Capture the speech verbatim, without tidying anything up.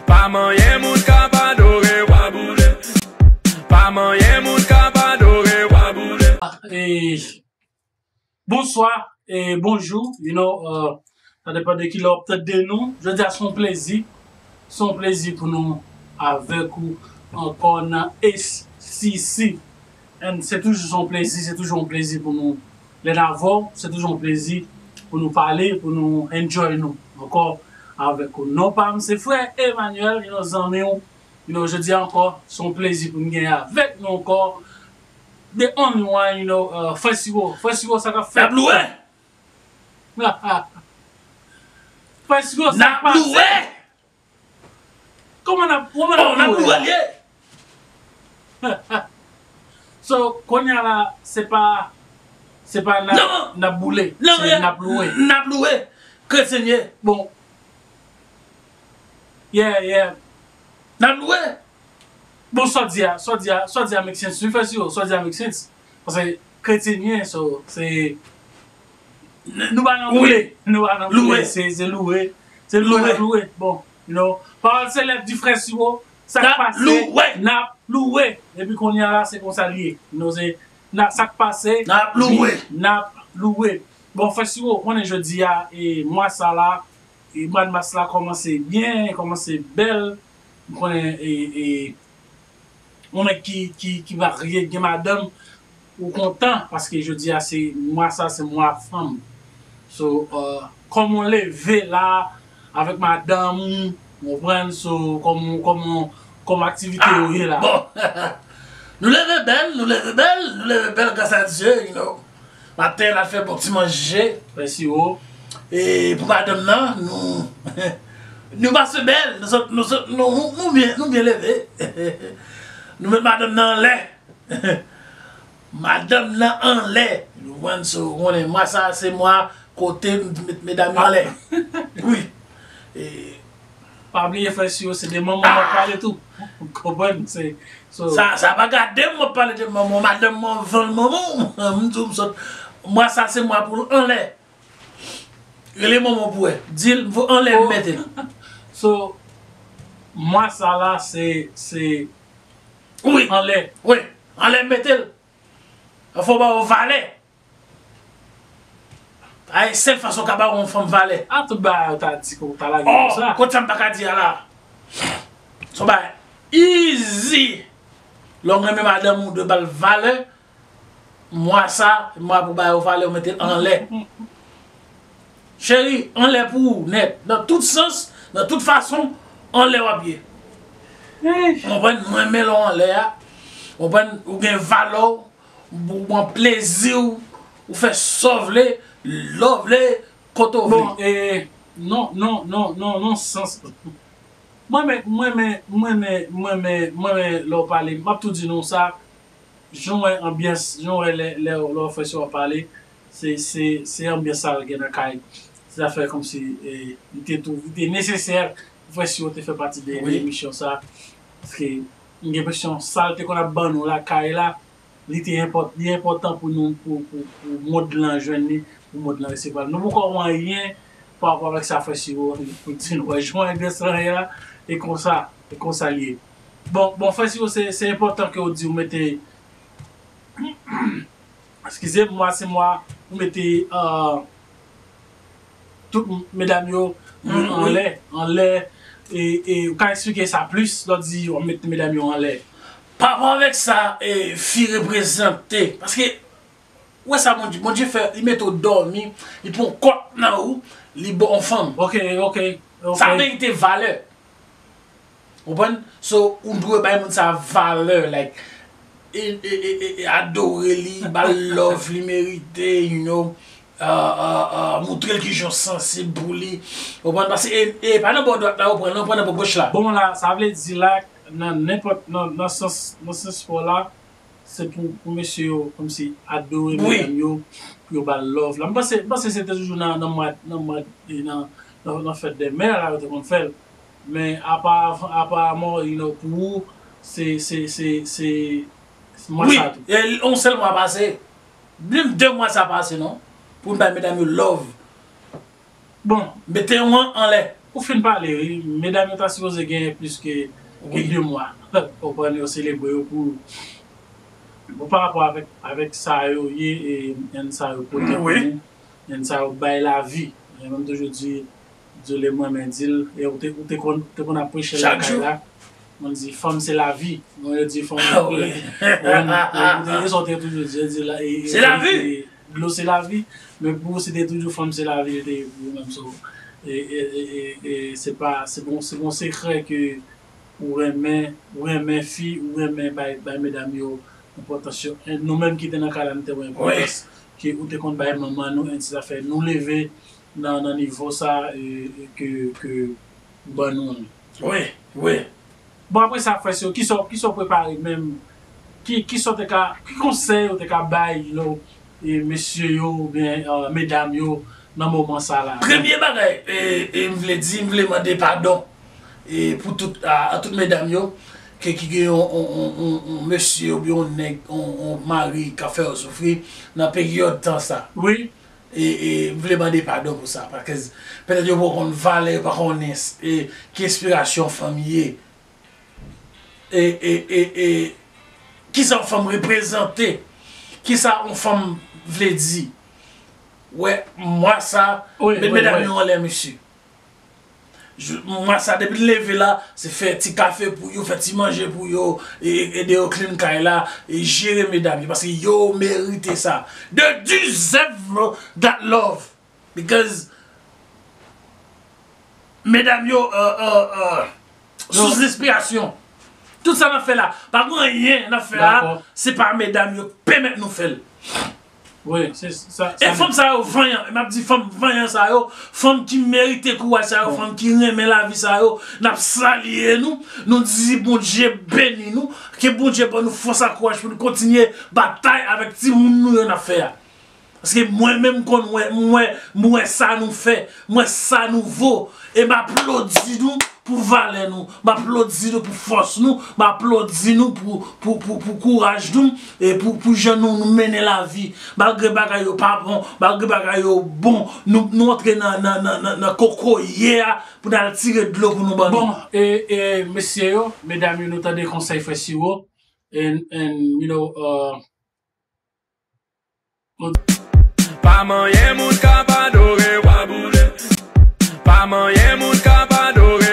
Pa manyen moun k ap adore wa boule. Pa manyen moun k ap adore wa boule. E, bonswa, e, bonjou, you know, uh, sa depann de ki lè w ap tande nou. Jodi a se yon plezi, se yon plezi pou nou avèk ou ankò nan H C C. And se toujou se yon plezi, se toujou yon plezi pou nou lè n avè w, se toujou yon plezi pou nou pale, pou nou enjoy nou ankò avèk ou. Non pa m se frè Emmanuel, you know, zanmi w, you know, jodi a ankò, se yon plezi pou m gen avèk nou ankò. The only one, you know, uh, frè Siro, frè Siro, sa k ap fèt? N ap louwe. Frè Siro, sa k pase? N ap louwe. Kòman n ap, kòman n ap louwe? N ap louwe lye. So, kounye a la, se pa, se pa n ap, n ap boule, se n ap louwe. N ap louwe. Kretyen ye. Bon. Yeah, yeah. N ap louwe. Bon, sa w di a, sa w di a, sa w di a make sense. Wi, frè Siro, sa w di a make sense. Paske kretyen ye, so, se, nou pa nan boule, nou pa nan boule, se, se louwe. Se louwe, n ap louwe. Bon, you know, pawòl selèb di frè Siro, sa k pase, n ap louwe. Epi kounye a la, se konsa l ye. You know, se, n ap, sa k pase, n ap louwe. N ap louwe. Bon, frè Siro, konnen jodi a, e, mwa sa la, e, mwa mas la kòmanse byen, kòmanse bèl. M konnen, e, e, yon nèg ki, ki, ki marye, gen madanm, ou kontan, paske jodi a se mwa sa, se mwa fanm. So, uh, kòman w leve la avèk madanm ou, ou konprann, so, kòman, kòman, kòman aktivite yo ye la? Bon, nou leve bèl, nou leve bèl, nou leve bèl gras a Dye, you know. Maten, n al fè bon ti manje. Fè siwo. E pou madanm nan, nou, nou pase bèl, nou sot, nou sot, nou, nou, nou byen, nou byen leve. Nou met madanm nan anlè. Madanm nan anlè. Nou konprann, so, konnen mwa sa, se mwa kote m met medam yo anlè. Wi. E, Pa bliye frè Siwo, se de manman m ap pale tou. Ou konprann? Se, so, Sa, sa pa gade m, m ap pale de manman, madanm mwen, van manman w. M di w m sot. Mwa sa, se mwa pou l anlè. Rele manman w pou wè. Di l, m vo anlè, m mete l. So, mwa sa la, se, se Wi. Anlè. Wi. Anlè, m mete l. Fò w ba yo valè. Ay, sèl fason w ka ba yon fanm valè. A tout bagay ou ta di ke ou ta lage konsa. Oh, kot sa m pa ka di a la. Son bagay easy. Lè w renmen madanm ou, dwe ba l valè. Mwa sa, mwa pou ba yo valè, ou mete l anlè. Cheri, anlè pou ou, nèt. Nan tout sans, nan tout fason, anlè w ap ye. Ou konprann? Mwen renmen lè w anlè a. Ou konprann? Ou gen valè w. Ou pran plezi w, ou fè sa w vle, lè w vle, kote w vle. Bon, e, non, non, non, non, non, sans. Mwen men, mwen men, mwen men, mwen men, mwen men lè w pale, m ap tou di nou sa, jan w wè anbyans, jan w wè lè, lè, lè w frè Siwo ap pale, se, se, se anbyans sa l gen nan kay. Se zafè kòmsi, e, li te tou, li te nesesè pou frè Siwo te fè pati de, de emisyon sa. Paske m gen enpresyon sa l te konn ap ban nou lakay la, li te enpòt-, li enpòtan pou nou, pou, pou, pou mond lan jwenn li, pou mond lan resevwa l. Nou poko wè anyen pa rapò avèk sa frè Siwo pou di nou wè jan anbyans lan ye la, e konsa, e konsa l ye. Bon, bon, frè Siwo, se, se enpòtan ke w di w mete, eskize m, mwa se mwa, ou mete, euh, tout m-, medam yo, anlè, anlè, e, e ou ka eksplike sa plis, lè w di w ap met medam yo anlè? Pa rapò avèk sa, e, fi reprezante, paske, ou wè sa Bondye, Bondye fè, li mete w dòmi, li pran kòt nan ou, li ba w yon fanm. Ok, ok, ok. Sa merite valè. Ou konprann? So, ou dwe bay moun sa valè, like, e, e, e, e, e, adore li, ba l love li merite, you know, uh, uh, uh, montre l kijan w sansib pou li. Ou konprann? Paske, e, e pa nan bò dwat la ou pran, non, ou pran nan bò goch la. Bon, la, sa vle di la, nan nenpòt, nan, nan sans, nan sans pa w la, se pou, pou mesye yo, kòmsi, adore medam yo, pou yo ba l love la. M panse, m panse se te toujou nan, nan mwa, nan mwa, e nan, nan, nan fèt dè mè la, yo te konn fè l. Men apa-, aparaman, you know, pou ou, se, se, se, se, se mwa sa tou. Wi, e yon sèl mwa pase. Menm de mwa sa pase, non? Pou n bay medam yo love. Bon. Mete yon an anlè. Ou fin pale, wi. Medam yo ta sipoze genyen plis ke, ke de mwa. Konprann, yo selebre yo pou, bon, pa rapò avèk, avèk sa yo ye, e, èn sa yo pote pou nou, èn sa yo bay lavi. Mwen menm toujou di, Dole mwen men di l, e ou te, ou te konn, te konn ap preche lakay la. Mwen di, fanm se lavi. Mwen yo di, fanm, ou te, e sa w te toujou di, di la, e, e, dlo se lavi. Men pou ou, se te toujou fanm se lavi, li te ye pou ou menm, so, e, e, e, e, e, se pa, se bon, se bon sekrè ke ou renmen, ou renmen fi, ou renmen bay, bay medam yo enpòtans yo. E nou menm ki te nan kay la, nou te wè enpòtans ke ou te konn bay manman nou, èn ti zafè nou leve nan, nan nivo sa, e, e, ke, ke ou ban nou an. Wi, wi. Bon, apre sa, frè, se kisa, kisa w prepare menm? Ki, kisa w te ka, ki konsèy ou te ka bay, you know, e, mesye yo oubyen, e, medam yo nan moman sa la? Premye bagay, e, e, m vle di, m vle mande padon, e, pou tout, a, a tout medam yo, ke, ki gen yon, yon, yon, yon, yon mesye oubyen yon nèg, yon, yon mari k ap fè yo soufri nan peryòd tan sa. Wi. E, e, m vle mande padon pou sa, paske petèt yo poko konn valè, yo pa konnen, e, ki enspirasyon fanm ye. E, e, e, e, kisa yon fanm reprezante? Kisa yon fanm vle di? Wè, mwa sa, wi, met medam yo anlè, mesye. Jou, mwa sa, depi n leve la, se fè ti kafe pou yo, fè ti manje pou yo, e, e, ede yo clean kay la, e jere medam yo, paske yo merite sa. They deserve that love. Because medam yo, e, e, e, sous lenspirasyon. Tout sa n ap fè la, pa gen anyen n ap fè la, se pa medam yo k pèmèt nou fè l. Wi, se sa. E fanm sa yo vanyan, e m ap di fanm vanyan sa yo, fanm ki merite kouraj sa yo, fanm ki renmen lavi sa yo, n ap salye nou, nou di Bondye beni nou, ke Bondye ban nou fòs ak kouraj pou nou kontinye batay avèk timoun nou yo n ap fè a. Paske mwen menm m konn wè, m wè, m wè sa nou fè, m wè sa nou vo, e m aplodi nou pou valè nou, m aplodi nou pou fòs nou, m aplodi nou pou, pou, pou, pou kouraj nou, e pou, pou jan nou, nou mennen lavi. Malgre bagay yo pa bon, malgre bagay yo bon, nou, nou antre nan, nan, nan, nan, nan kokoye a pou n al tire dlo pou nou ban nou. Bon, e, e, mesye yo, medam yo, nou tande konsèy frè Siwo, and, and, you know, uh, Pa manyen moun k ap adore wa boule. Pa manyen moun k ap adore